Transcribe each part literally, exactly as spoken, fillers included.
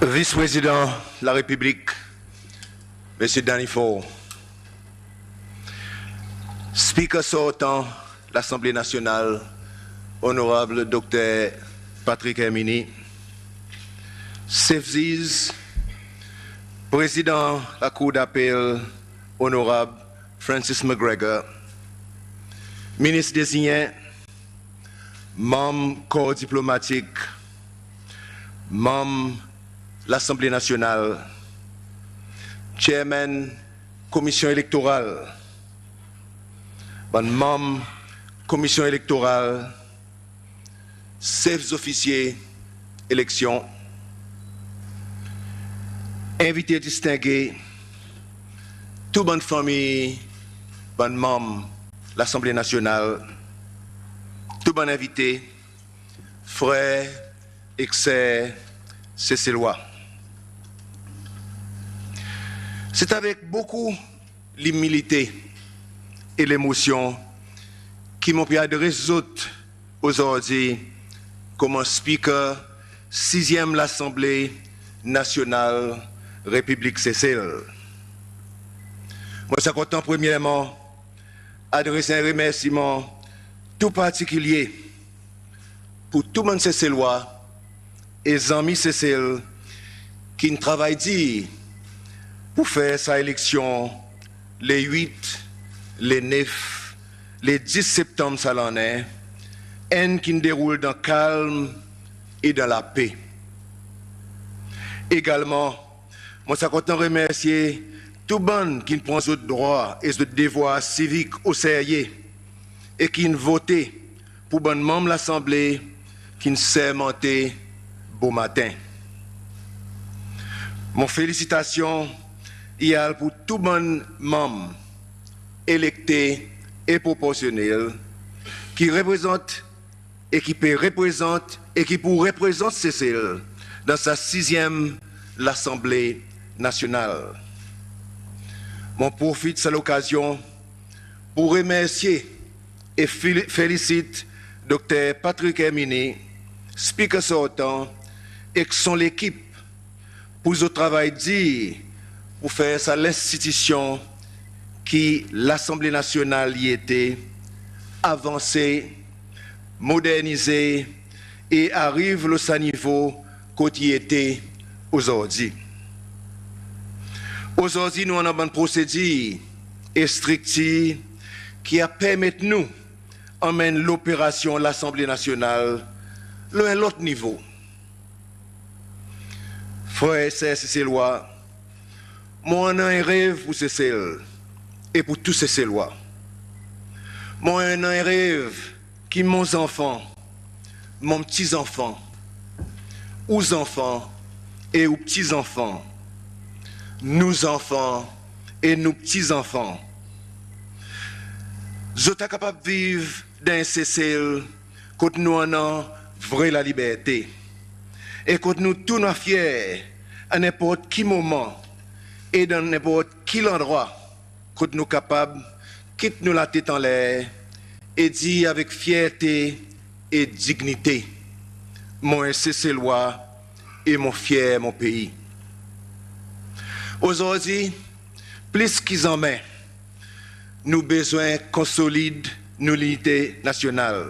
Vis-Prezidan Larepiblik, Msye Danny Faure, Speaker sortan Lasanble Nasyonal, Onorab Dokter Patrick Herminie, Sef Ziz, Prezidan Lakour Dapel, Onorab Francis McGregor, Minis deziyen, Manm Kor Diplomatik, Manm Lasanble Nasyonal, Chairman Komisyon Elektoral, bann Manm Komisyon Elektoral, Sef Zofisye Eleksyon, envite distenge, tou bann fanmir, bann Manm Lasanble Nasyonal, tou bann envite, frer ek ser Seselwa. Se avek bokou limilite e lemosyon ki mon pe adres zot ozordi konman Speaker sizyenm Lasanble Nasyonal Repiblik Sesel. Mon ti a kontan premyerman adres en remersiman tou partikilye pour tou bann Seselwa e zanmi Sesel ki'n travay dir pour fer sa eleksyon le wit, le nef, le dis Septanm sa lannen, enn ki'n deroul dan kalm e dan lape. Egalman, mon ti a kontan remersye tou bann ki'n pran zot drwa e zot devwar sivik o serye e ki'n vote pour bann Manm Lasanble ki'n sermante bomaten. Mon felisitasyon i al pour tou bann Manm elekte e proporsyonnel ki reprezant e ki pe reprezant e ki pour reprezant Sesel dan sa sizyenm Lasanble Nasyonal. Mon profit sa lokazyon pour remersye e fili-, felisit Dokter Patrick Herminie, Speaker sortan, ek son lekip pour zot travay dir pour fer sa lenstitisyon ki Lasanble Nasyonal i ete, avanse, modernize e ariv lo sa nivo kot i ete ozordi. Ozordi nou annan bann prosedir e striktir ki a permet nou anmenn loperasyon Lasanble Nasyonal lo en lot nivo. Frer e ser Seselwa, mon annan en rev pour Sesel e pour tou Seselwa. Mon annan en rev ki mon zanfan, mon pti zanfan, ou zanfan e ou pti zanfan, nou zanfan e nou pti zanfan, zot a kapab viv dan en Sesel kot nou annan vre laliberte e kot nou tou nou a fyer a nenport ki moman e dan nenport ki landrwa kot nou kapab kit nou latet anler e dir avek fyerte e dinyite, mon en Seselwa e mon fyer mon pei. Ozordi, plis ki zanmen, nou bezwen konsolid nou linite nasyonal.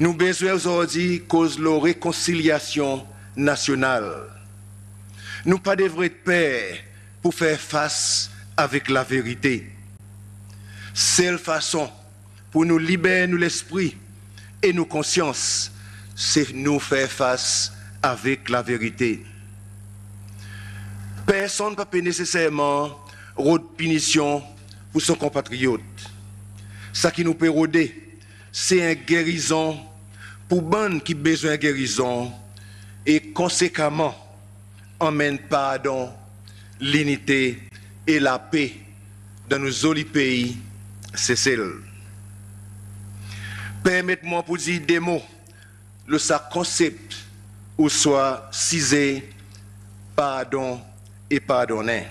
Nou bezwen ozordi koz lo rekonsilyasyon nasyonal. Nou pa devret per pour fer fas avek laverite. Sel fason pour nou liber nou lespri e nou konsyans, se nou fer fas avek laverite. Personn pa pe neseserman rod pinisyon pour son konpatriyot. Sa ki nou pe rode, se en gerizon pour bann ki bezwen gerizon e konsekaman anmenn pardon, linite e lape dan nou zoli pei Sesel. Permet mwan pour dir de mo lo sa konsep ouswa size pardon e pardonnen.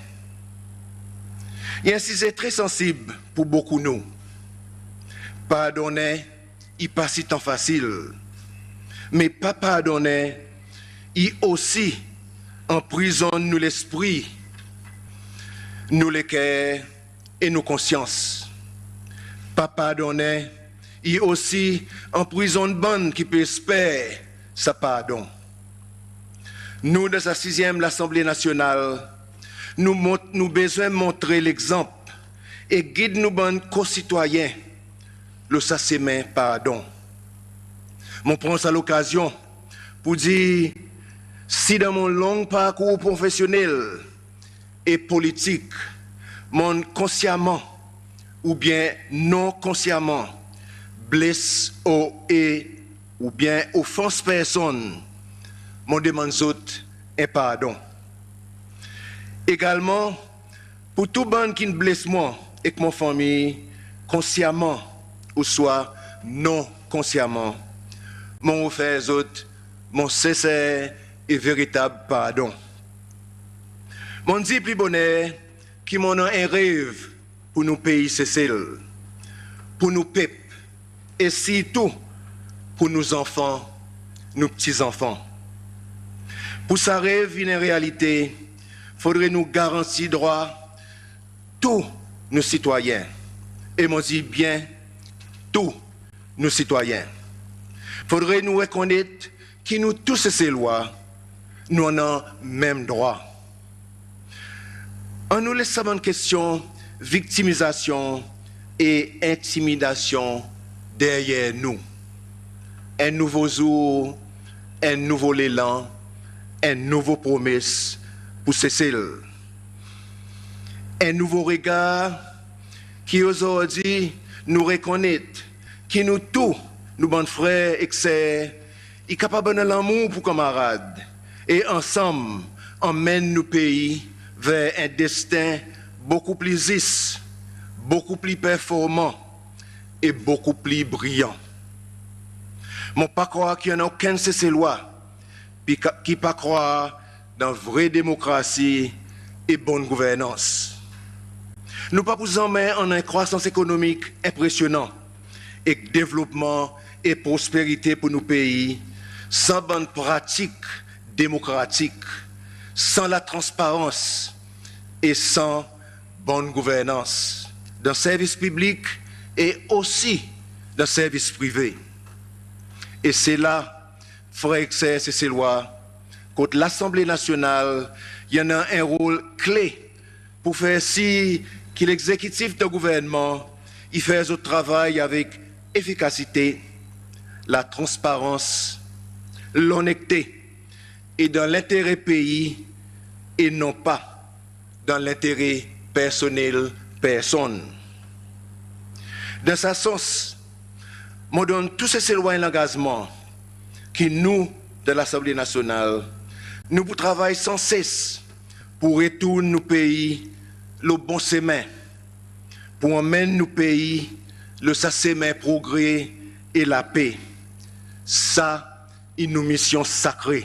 I en size tre sansib pour bokou nou. Pardonnen i pa sitan fasil. Me pa pardonnen i osi anprizonn nou lespri, nou leker e nou konsyans. Pa pardonnen i osi anprizonn bann ki pe esper sa pardon. Nou dan sa sizyenm Lasanble Nasyonal, nou mont- nou bezwen montre legzanp e gid nou bann konsitwayen lo sa semen pardon. Mon pran sa lokazyon pour dir, si dan mon long parkour profesyonnel e politik, mon'n konsyaman oubyen non konsyaman bles o e oubyen ofans personn, mon demann zot en pardon. Egalman, pour tou bann ki'n bles mwan ek mon fanmir konsyaman ouswa non konsyaman, mon ofer zot mon senser e veritab pardon. Mon'n dir pli boner ki mon annan en rev pour nou pei Sesel, pour nou pep e sirtou pour nou zanfan, nou pti zanfan. Pour sa rev vin en realite, fodre nou garanti drwa tou nou sitwayen. E mon dir byen tou nou sitwayen. Fodre nou rekonnet ki nou tou Seselwa, nou annan menm drwa. Annou les sa bann kestyon viktimizasyon e entimidasyon deryer nou. En nouvo zour, en nouvo lelan, en nouvo promes pour Sesel. En nouvo regar ki ozordi nou rekonnet ki nou tou, nou bann frer ek ser, i kapab annan lanmour pour kanmarad e ansanm anmenn nou pei ver en desten bokou pli zis, bokou pli performan e bokou pli briyan. Mon pa krwar ki annan okenn Seselwa ki pa krwar dan vre demokrasi e bonn gouvernans. Nou pa pou zanmen annan en krwasans ekonomik enpresyonan ek devlopman e prosperite pour nou pei san bann pratik demokratik, san latransparans e san bonn gouvernans dan servis piblik e osi dan servis prive. E se la, frer ek ser Seselwa, kot Lasanble Nasyonal i annan en rol kle pour fer sir ki Legzekitif dan Gouvernman i fer zot travay avek efikasite, latransparans, lonnekte e dan lentere pei e non pa dan lentere personnel personn. Dan sa sans, mon donn tou Seselwa en langazman ki nou dan Lasanble Nasyonal, nou pou travay san ses pour retourn nou pei lo bon semen, pour anmenn nou pei lo sa semen progre e lape. Sa i nou misyon sakre.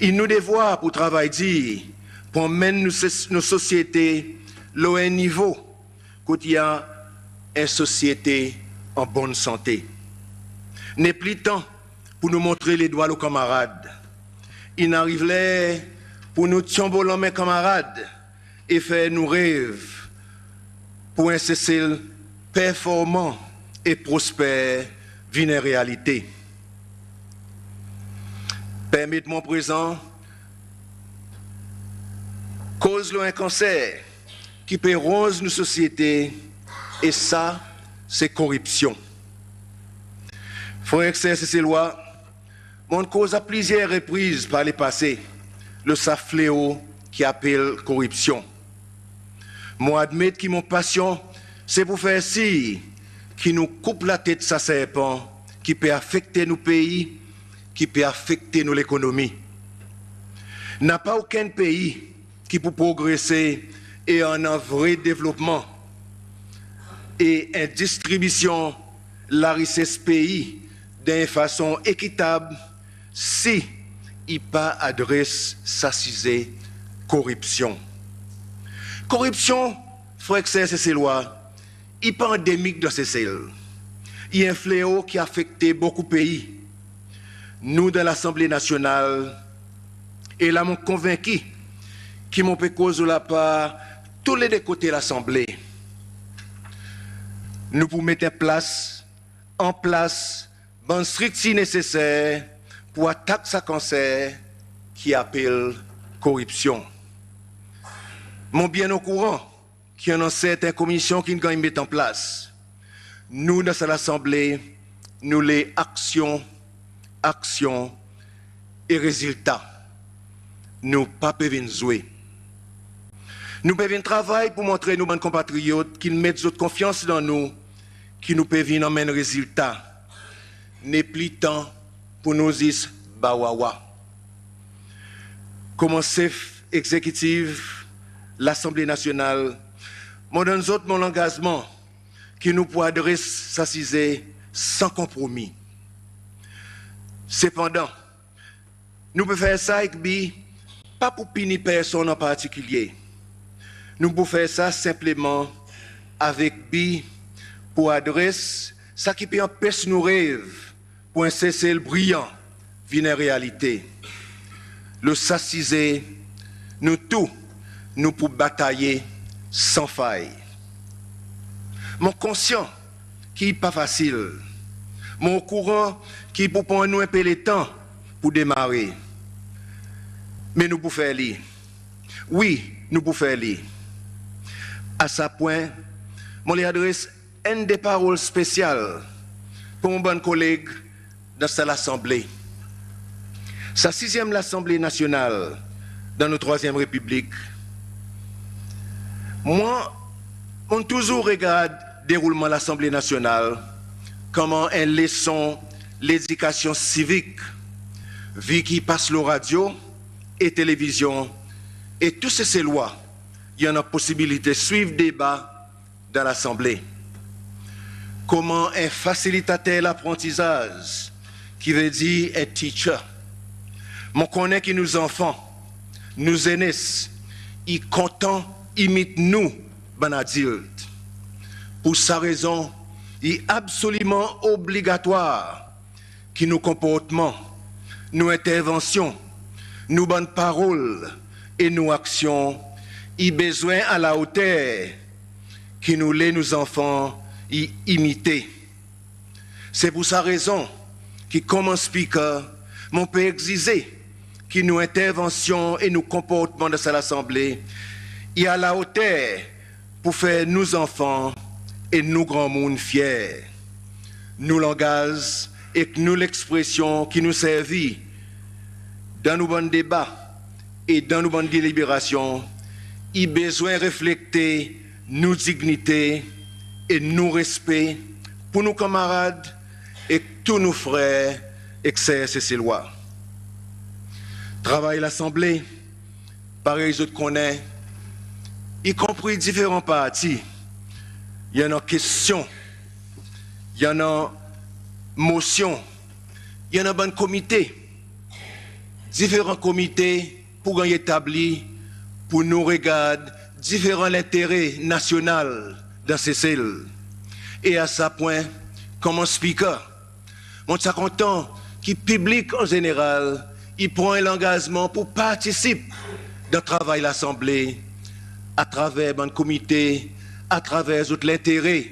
I nou devwar pour travay dir pour anmenn nou sos- nou sosyete lo en nivo kot i a en sosyete an bonn sante. Nepli tan pour nou montre ledwa lo kanmarad. In ariv ler pour nou tyonbo lanmen kanmarad e fer nou rev pour en Sesel performan e prosper vin en realite. Permet mwan prezan koz lo en kanser ki pe ronz nou sosyete, e sa se koripsyon. Frer ek ser Seselwa, mon'n koz a plizyer repriz par lepase lo sa fleo ki apel koripsyon. Mon admet ki mon pasyon se pour fer sir ki nou koup latet sa serpan ki pe afekte nou pei, ki pe afekte nou lekonomi. Napa okenn pei ki pou progrese e annan vre devlopman e en distribisyon larises pei dan en fason ekitab si i pa adres sa size koripsyon. Koripsyon, frer ek ser Seselwa, i pa andemik dan Sesel. I en fleo ki afekte bokou pei. Nou dan Lasanble Nasyonal, E la mon konvenki ki mon pe koz lo lapar tou lede kote Lasanble. Nou pou met an plas, an plas bann striktir neseser pour atak sa kanser ki apel koripsyon. Mon byen okouran ki annan serten komisyon ki'n ganny met an plas. Nou dan sa Lasanble, nou le aksyon, aksyon e rezilta. Nou pa pe vin zwe. Nou pe vin travay pour montre nou bann konpatriyot ki'n met zot konfyans dan nou ki nou pe vin anmenn rezilta. Nepli tan pour nou zis bawawa. Konman Sef Egzekitif Lasanble Nasyonal, mon donn zot mon langazman ki nou pou adres sa size san konpromi. Sepandan, nou pe fer sa ek bi pa pour pini personn an partikilye. Nou pou fer sa senpleman avek bi pour adres sa ki pe anpes nou rev pour en Sesel briyan vin en realite. Lo sa size, nou tou nou pou bataye san fay. Mon konsyan ki i pa fasil. Mon okouran ki i pou pran nou en pe letan pour demare. Me nou pou fer li. Wi, nou pou fer li. A sa pwen, mon le adres enn de parol spesyal pour mon bann koleg dan sa Lasanble. Sa sizyenm Lasanble Nasyonal dan nou Trwazyenm Repiblik. Mwan, mon touzour regard deroulman Lasanble Nasyonal konman en leson ledikasyon sivik, vi ki i pas lo radyo e televizyon, e tou Seselwa i annan posibilite swiv deba dan Lasanble. Konman en fasilitater laprantizaz, ki vedir en teacher, mon konnen ki nou zanfan, nou zenes, i kontan imit nou bann adilt. Pour sa rezon, i absoliman obligatwar ki nou konportman, nou entervansyon, nou bann parol e nou aksyon i bezwen alaoter ki nou le nou zanfan i imite. Se pour sa rezon ki konman Speaker, mon pe egzize ki nou entervansyon e nou konportman dan sa Lasanble i alaoter pour fer nou zanfan e nou granmoun fyer. Nou langaz ek nou lekspresyon ki nou servi dan nou bann deba e dan nou bann deliberasyon i bezwen reflekte nou dinyite e nou respe pour nou kanmarad ek tou nou frer ek ser Seselwa. Travay Lasanble, parey zot konnen, i konpri diferan parti. I annan kestyon, i annan mosyon, i annan bann komite. Diferan komite pou ganny etabli pour nou regard diferan lentere nasyonal dan Sesel. E a sa pwen, konman Speaker, mon ti a kontan ki piblik an zeneral i pran en langazman pour partisip dan travay Lasanble atraver bann komite, atraver zot lentere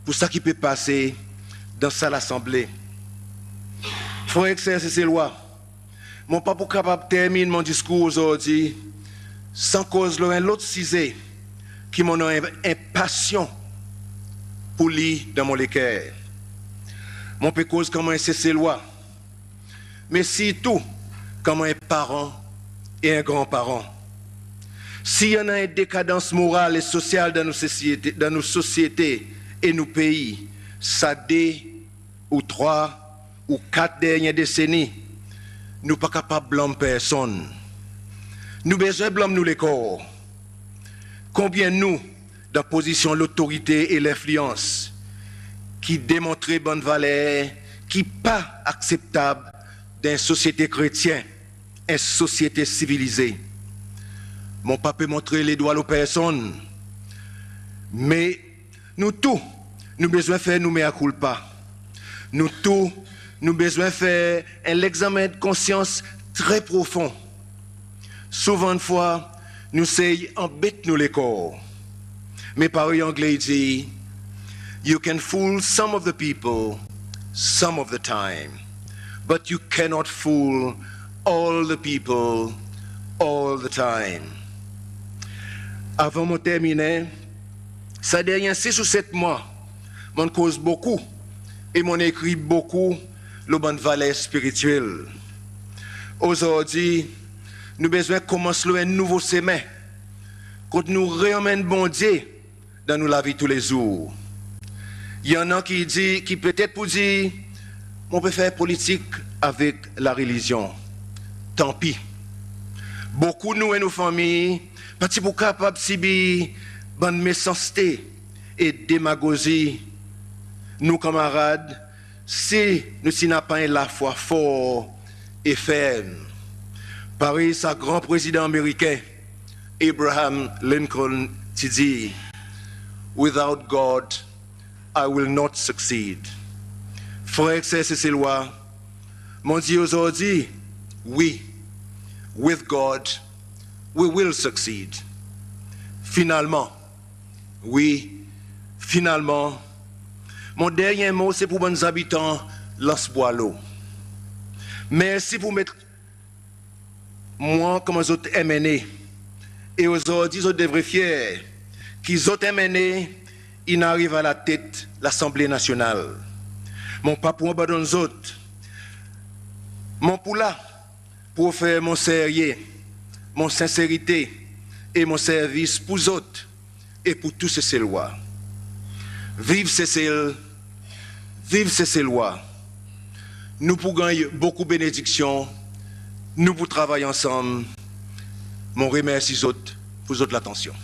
pour sa ki pe pase dan sa Lasanble. Frer ek ser Seselwa, mon pa pou kapab termin mon diskour ozordi san koz lo en lot size ki mon annan en, en pasyon pour li dan mon leker. Mon pe koz konman en Seselwa, me sirtou konman en paran e en granparan. Si i annan en dekadans moral e sosyal dan nou sosyete, dan nou sosyete e nou pei, sa de ou trwa ou kat dernyen deseni, nou pa kapab blanm personn. Nou bezwen blanm nou lekor. Konbyen nou dan pozisyon lotorite e lenfliyans ki demontre bann valer ki pa akseptab dan en sosyete kretyen, en sosyete sivilize? Mon pa pe montre ledwa lo personn, me nou tou nou bezwen fer nou mea culpa. Nou tou nou bezwen fer en legzamen konsyans tre profon. Souvandfwa nou sey anbet nou lekor. Me parey Angle i dir, you can fool some of the people some of the time, but you cannot fool all the people all the time. Avan mon terminen, sa dernyen sis ou set mwan, mon'n koz bokou e mon'n ekrir bokou lo bann valer spirityel. Ozordi, nou bezwen konmans lo en nouvo semen, kot nou re anmenn Bondye dan nou lavi toulezour. I annan ki dir, ki petet pou dir, mon pe fer politik avek larelizyon. Tanpi. Bokou nou e nou fanmir pa ti pou kapab sibir bann mesanste e demagozi nou kanmarad si nou ti napa en lafwa for e ferm. Parey sa gran prezidan Ameriken, Abraham Lincoln, ti dir, "Without God, I will not succeed." Frer ek ser Seselwa, mon dir ozordi, wi, with God, we will succeed. Finalman, wi, finalman, mon dernyen mo se pou bann zabitan Lans Bwalo. Mersi pou met mwan konman zot MNA. E ozordi zot devret fyer ki zot MNA in ariv a latet Lasanble Nasyonal. Mon pa pou abandonn zot. Mon pou la pou ofer mon serye, mon senserite e mon servis pou zot e pou tou Seselwa. Viv Sesel, viv Seselwa. Nou pou ganny bokou benediksyon, nou pou travay ansanm. Mon remersi zot pou zot latansyon.